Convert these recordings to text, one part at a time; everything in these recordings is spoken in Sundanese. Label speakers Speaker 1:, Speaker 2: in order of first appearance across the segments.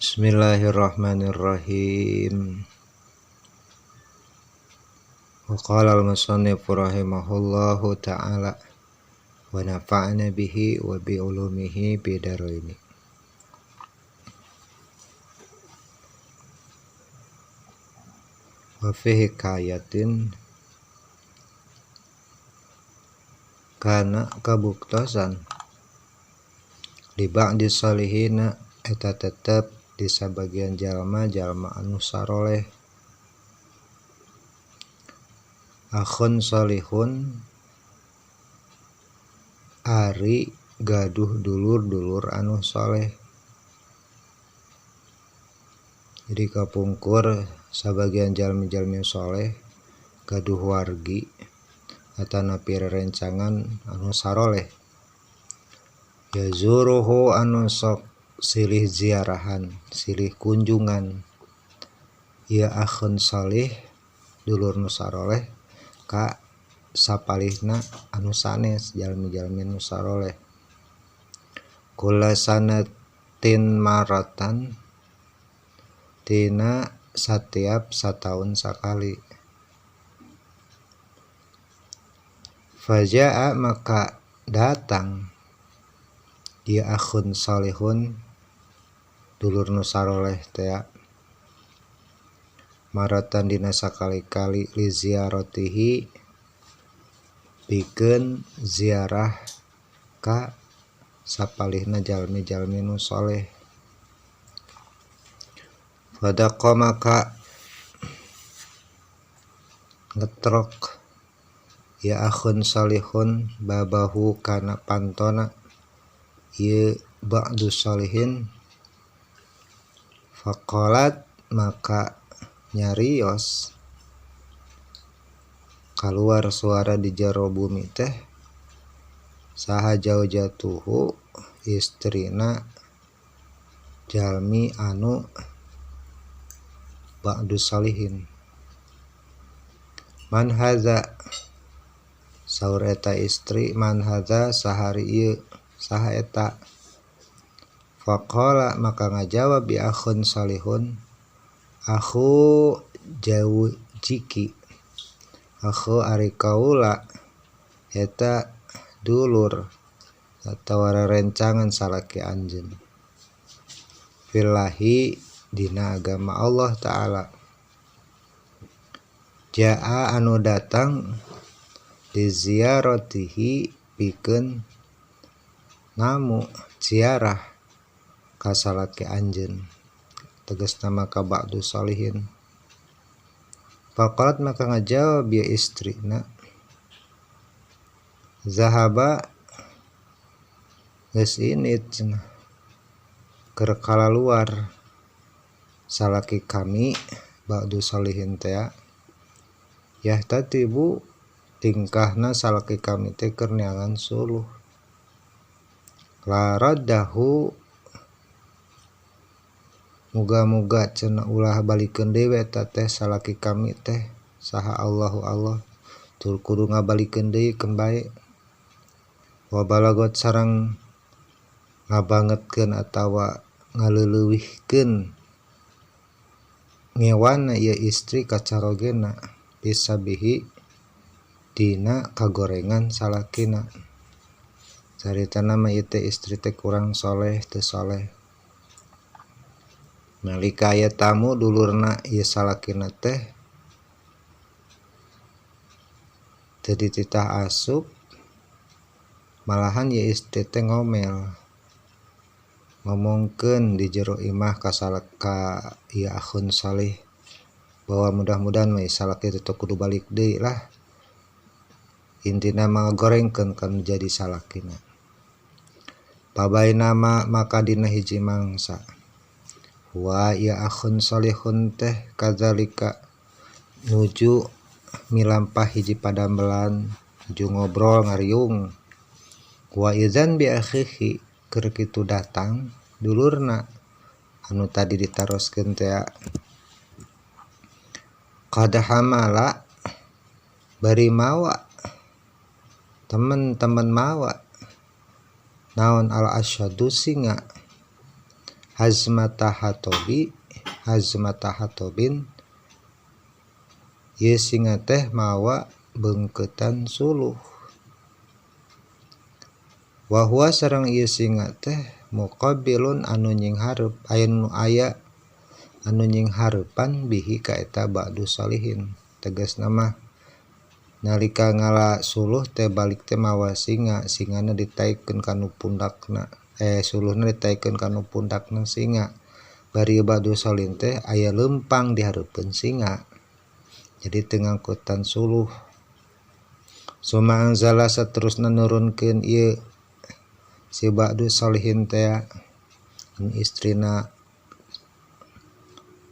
Speaker 1: Bismillahirrahmanirrahim. Wa qala al-musannif rahimahullahu ta'ala wa nafa'na bihi wa bi ulumihi bidaraini. Wa fi hikayatin kana kabuktosan li ba'di salihina eta tetep di sabagian jalma-jalma anu saroleh akhun salihun ari gaduh dulur-dulur anu saleh. Jadi kapungkur sabagian jalmi-jalmi saleh gaduh wargi atanapi rerencangan anu saroleh yazuruhu anu sok silih ziarahan silih kunjungan ya akhun salih dulur nu saroleh ka sapalihna anu sanes jalmi-jalmi nu saroleh kula sanatin maratan tina satiap sataun sakali. Fajaa maka datang ieu akhun salihun dulur nu saroleh teh maratan dina sakali-kali li ziaratihi pikeun ziarah ka sapalihna jalmi-jalmi nu saleh. Fadaqa maka ngetrok ya akhun salihun babahu kana pantona ieu ba'du salihin. Faqalat maka nyarios kaluar suara di jero bumi teh saha jaujatuhu istrina jalmi anu ba'du salihin. Man hadza saur eta istri man hadza sahari ieu saha eta. Faqala maka ngajawab bi akhun salihun akhu jaujiki akhu ari kaula eta dulur atawa rerencangan salaki anjeun fillahi dina agama Allah ta'ala. Jaa anu datang di ziaratihi pikeun namu ziarah ka salaki anjeun tegasna maka ba'du salihin. Faqalat maka ngajawab ya istrina zahaba geus init cenah keur kalaluar salaki kami ba'du salihin teh yahtatibu tingkahna salaki kami teh keur neangan suluh la raddahu muga-muga cenah ulah balikeun deui eta teh salaki kami teh saha Allahu Allah tur kudu ngabalikeun deui keun bae wa balagot sareng ngabangetkeun atawa ngaleuwihkeun ngewana ieu istri kacarogena bisabihi dina kagorengan salakina. Caritana mah ieu teh istri teh kurang soleh teu soleh. Nalika aya tamu dulurna ieu salakina teh teu dititah asup malahan ieu istri teh ngomel ngomongkeun di jero imah ka salaka ieu akhun salih bahwa mudah-mudahan mah salaki teh kudu balik deui lah intina mah ngagorengkeun kana jadi salakina. Pabaina maka dina hiji mangsa wa ya akhun salihun teh kadzalika nuju milampah hiji padambelan nuju ngobrol ngariung wa idzan bi akhihi keur kitu datang dulurna anu tadi ditaroskeun teh qad hamala bari mawa temen-temen mawa naon al asyadu singa Hazmata hatobi hazmata hatobin ieu singa teh mawa beungkeutan suluh. Wa huwa sareng ieu singa teh muqabbilun anu nyinghareup aya nu aya anu nyinghareupan bihi ka eta ba'du sholihin. Tegasna mah nalika ngala suluh teh balik teh mawa singa, singana ditaikeun kana pundakna. Suluhna ditaikeun kana pundakna singa. Bari ba'du sholihin teh aya leumpang di hareupeun singa. Jadi teu ngangkutan suluh. Suma anzala saterusna nurunkeun ieu si ba'du sholihin teh anu istrina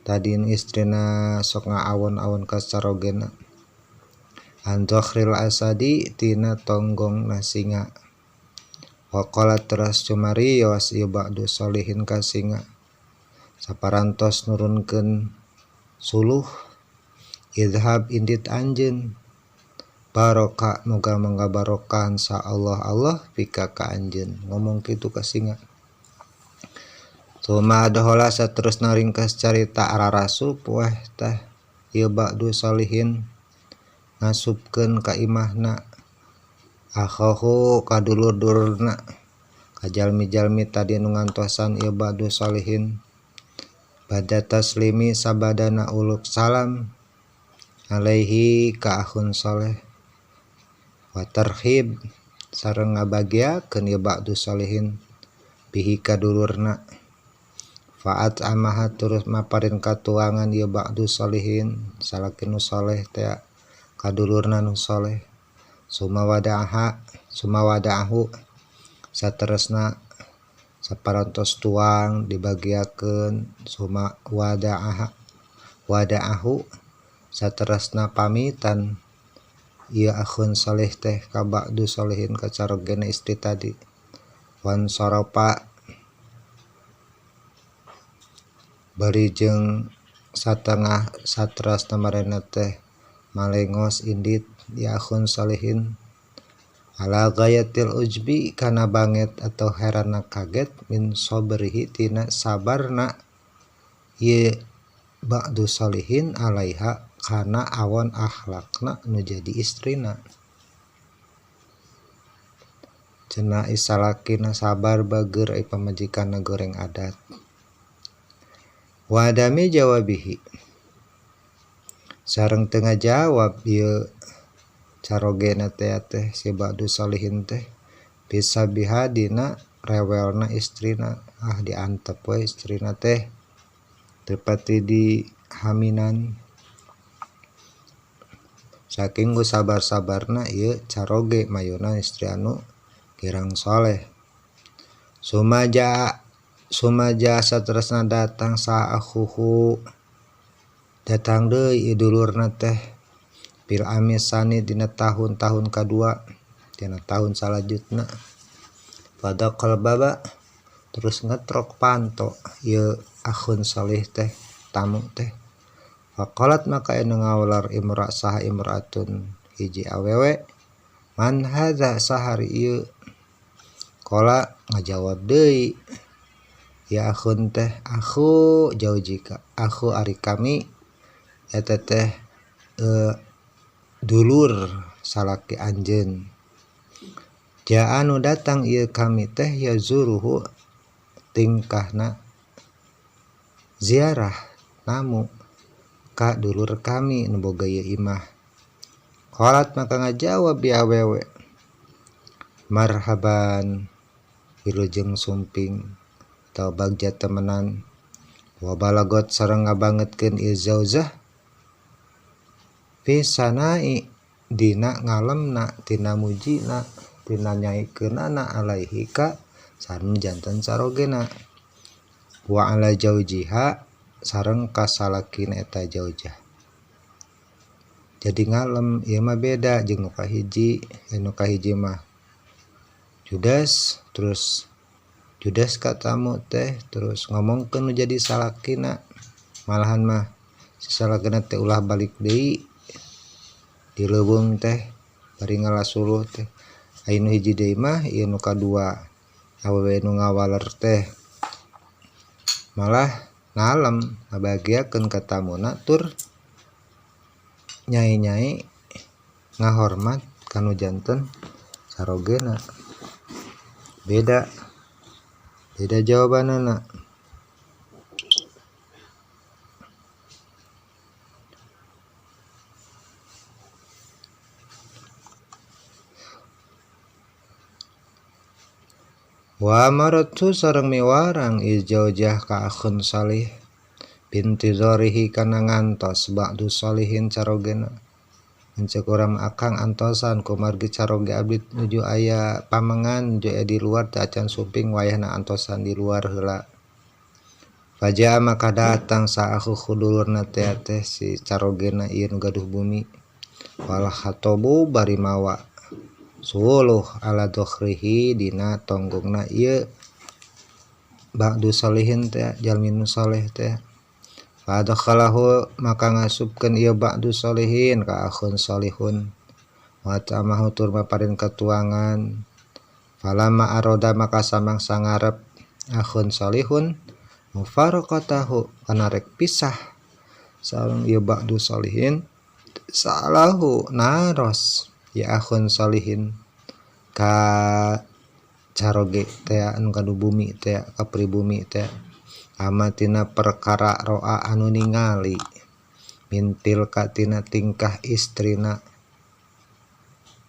Speaker 1: tadi nu istrina sok ngaawon-awon ka carogena. An dhakhril asadi tina tonggongna singa. Waqala teras cumarios ieu ba'du sholihin ka singa. Saparantos nurunkeun suluh idhab indit anjeun barokah moga mangga barokahan sa Allah Allah pika ka anjeun ngomong kitu ka singa. Suma adhola saterusna ringkas carita ararasup weh teh ieu ba'du sholihin ngasupkeun ka imahna akhahu ka dulur-dulurna ka jalmi-jalmi tadi nu ngantosan ieu ba'du sholihin. Bada taslimi sabadana uluk salam alaihi ka akhun soleh wa tarhib sareng ngabagiakeun ieu ba'du sholihin bihi ka dulurna. Fa'at amaha terus maparin katuangan ieu ba'du sholihin salaki nu soleh teh ka dulurna nu soleh. Suma wada'aha suma wada'ahu sateresna saparantos tuang dibagiakeun suma wada'aha wada'ahu sateresna pamitan ieu akhun soleh teh ka ba'du sholihin ka carogena istri tadi. Wan soropa bari jeung satengah saterasna marena teh malengos indit ieu akhun sholihin ala ghayatil ujbi kana banget atau herana kaget min sabrihi tina sabarna ieu ba'du sholihin alaiha kana awon akhlakna nu jadi istrina. Cenah isalakina sabar bageur ai pamajikanna goreng adat. Wadami jawabihi sareng teu ngajawab ieu carogena teh teh si ba'du sholihin teh bisa biha dina rewelna istrina. Ah diantep we istrina teh teu pati di haminan saking ku sabar-sabarna ieu caroge mayuna istri anu kirang soleh. Sumaja sumaja saterusna datang sa akhuhu datang deui ieu dulurna teh fil amisani dina tahun-tahun kadua dina tahun salajutna. Fadaqal baba terus ngetrok panto ieu akhun sholih teh tamu teh. Faqalat maka anu ngawalar imra saha imraatun hiji awewe man hadza sahari ieu. Qala ngajawab deui ya akhun teh akhu jaujika akhu ari kami eta teh dulur salaki anjeun. Ja anu datang ieu kami teh yazuruhu tingkahna ziarah namu ka dulur kami nu boga ieu imah. Qalat maka ngajawab ieu awewe marhaban wilujeng sumping atau bagja temenan. Wa balagot sareng ngabangetkeun ieu zauzah fi sanai dina ngalemna tina mujina tina nyaikeunana alaihi ka sareng janten carogena wa ala jaujiha sareng ka salakina eta jaujah. Jadi ngalem ieu mah beda jeung nu kahiji. Nu kahiji mah judas terus judas ka tamu teh terus ngomongkeun nu jadi salakina malahan mah si salakina teh ulah balik deui di leuweung teh bari ngalasuluh teh. Aya nu hiji deui mah ieu nu kadua awewe nu ngawaler teh Malah ngalem ngabahagiakeun ka tamuna tur nyai-nyai ngahormat kanu janten carogena. Beda beda jawabanana. Wa maratu sareng miwarang ijaujah ka akhun salih binti zorihi kana ngantos ba'du salihin carogena. Encek urang akang antosan kumargi caroge abdi nuju aya pamengan nuju aya di luar teu acan sumping wayahna antosan di luar heula. Faja maka datang sa akhu dulurna teh teh si carogena ieu nu gaduh bumi. Wal khatobu bari mawa suluh ala dokhrihi dina tonggongna ieu ba'du salihin teh jalmi nu saleh teh. Fadakhalahu maka ngasupkeun ieu ba'du salihin ka akhun salihun wa ta'amahu tur maparin katuangan. Falama aroda maka samangsa ngarep akhun salihun mufaraqatahu kana rek pisah sareng ieu ba'du salihin salahu naros ya akhun salihin ka caroge teh anu kadu bumi teh ka pribumi teh amatina perkara roa anu ningali mintil katina tingkah istrina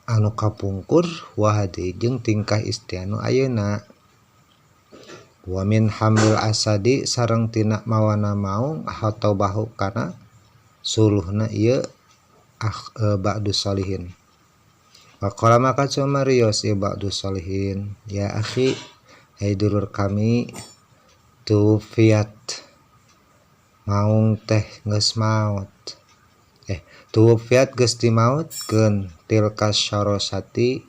Speaker 1: anu kapungkur wahadi jeung tingkah istri anu ayeuna. Wa min hamil asadi sareng tina mawana maung hatobahu kana suluhna ieu ba'du salihin. Waqala maka cumarios ieu ba'du salihin ya akhi hai dulur kami tufiat maung teh geus maot tufiat geus dimaotkeun tilka syarosati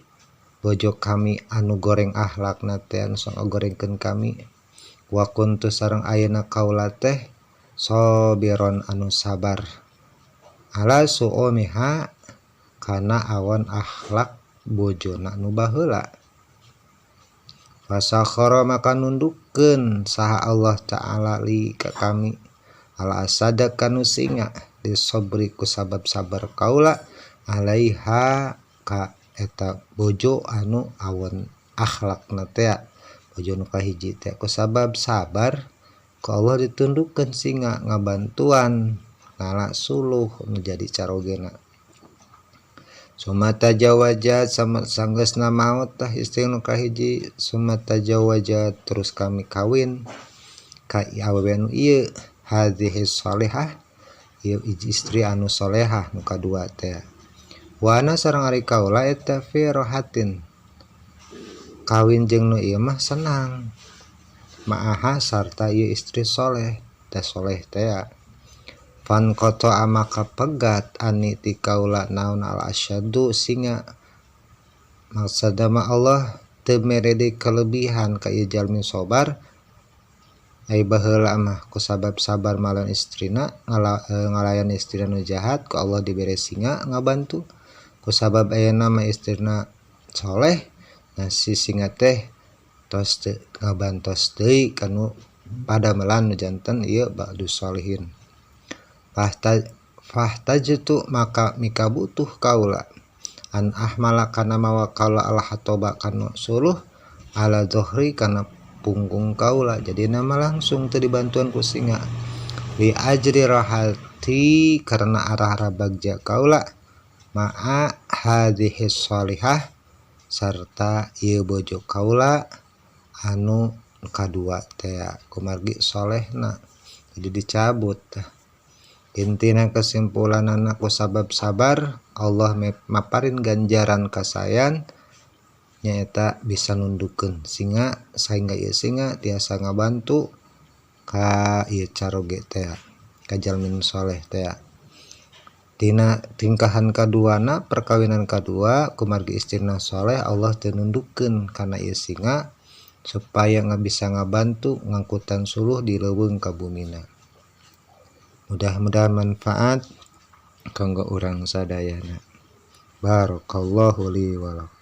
Speaker 1: bojo kami anu goreng akhlakna teh anu sok ngagorengkeun kami. Wa kuntu sareng ayeuna kaula teh sabiron anu sabar ala suumiha kana awon akhlak bojona nu baheula. Fasakhara maka nundukkeun saha Allah Ta'ala li ka kami ala asada kanu singa disobri ku sabab sabar kaula alaiha ka eta bojo anu awon akhlakna teh bojo nu kahiji teh ku sabab sabar ku Allah ditundukkeun singa ngabantuan ngala suluh menjadi carogena. Sumata jawajat sama sanggeusna maot tah istri nu kahiji sumata jawajat terus kami kawin ka awewe nu ieu hadhihi sholihah ieu istri anu solehah nu kadua teh. Wa ana sareng ari kaula eta fi rohatin kawin jeung nu ieu mah senang ma'aha sarta ieu istri soleh teh soleh teh. Fan qata maka pegat ani ti kaula naon al asyadu singa maksada ma Allah teu mere deui kelebihan ka ieu jalmi sabar ai baheula mah ku sabab sabar malan istrina ngalayan istrina nu jahat ku Allah dibere singa ngabantu ku sabab ayeuna mah istrina soleh nah si singa teh tos teu ngabantos deui kanu padamelan nu janten ieu ba'du salihin. Fahtajtu maka mika butuh kaula an ahmala kana mawa kaula al hatoba kana suluh ala zohri kana punggung kaula. Jadi nama langsung teu dibantuan ku singa li ajri rahati karena arah-arah bagja kaula ma'a hadhihi sholihah sarta ieu bojo kaula anu kadua teh kumargi solehna. Jadi dicabut tah. Intina kesimpulan anakku sabab sabar Allah maparin ganjaran kasayan nyaeta bisa nundukeun singa sehingga ieu singa tiasa ngabantu ka ieu caroge teh ka jalmi nu soleh teh. Tina tingkahan kaduana perkawinan kadua kumargi istrina soleh Allah teu nundukeun kana ieu singa supaya bisa ngabantu ngangkutan suluh di leuweung ka bumina. Mudah-mudahan manfaat kanggo urang sadayana. Barakallahu li wa lakum.